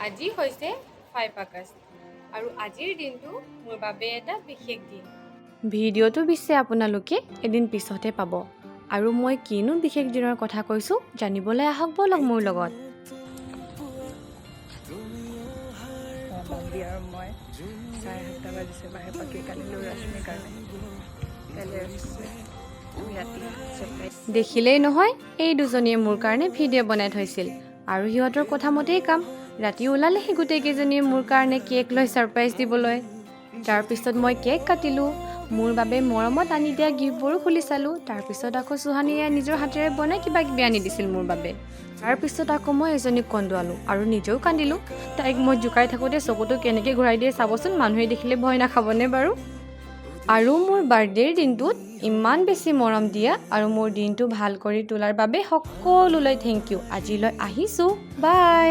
আজি হৈছে 5 আগষ্ট আৰু আজিৰ দিনটো মোৰ বাবে এটা বিশেষ দিন। ভিডিঅ'টো পিছে আপোনালোকে এদিন পিছতহে পাব। আৰু মই কিনো বিশেষ দিনৰ কথা কৈছোঁ, জানিবলৈ আহক ব'লক মোৰ লগত। বাম্বী আৰু মই 7:30 বাজিছে, বাহিৰৰ পৰা কেক আনিলোঁ ৰশ্মিৰ কাৰণে। কাইলৈ ৰশ্মি, আমি ৰাতি ছাৰপ্ৰাইজ। দেখিলেই নহয়, এই দুজনীয়ে মোৰ কাৰণে ভিডিঅ' বনাই থৈছিল আৰু সিহঁতৰ কথা মতেই কাম। ৰাতি ওলালেহি গোটেইকেইজনীয়ে মোৰ কাৰণে কেক লৈ ছাৰপ্ৰাইজ দিবলৈ। তাৰপিছত মই কেক কাটিলোঁ। মোৰ বাবে মৰমত আনি দিয়া গিফ্টবোৰো খুলি চালোঁ। তাৰপিছত আকৌ চুহানীয়ে নিজৰ হাতেৰে বনাই কিবা কিবি আনি দিছিল মোৰ বাবে। তাৰপিছত আকৌ মই এজনীক কন্দুৱালোঁ আৰু নিজেও কান্দিলোঁ। তাইক মই জোকাই থাকোঁতে চকুটো কেনেকৈ ঘূৰাই দিয়ে চাবচোন। মানুহে দেখিলে ভয় নাখাবনে বাৰু? আৰু মোৰ বাৰ্থডেৰ দিনটোত ইমান বেছি মৰম দিয়া আৰু মোৰ দিনটো ভাল কৰি তোলাৰ বাবে সকলোলৈ thank U. আজিলৈ আহিছোঁ, বাই।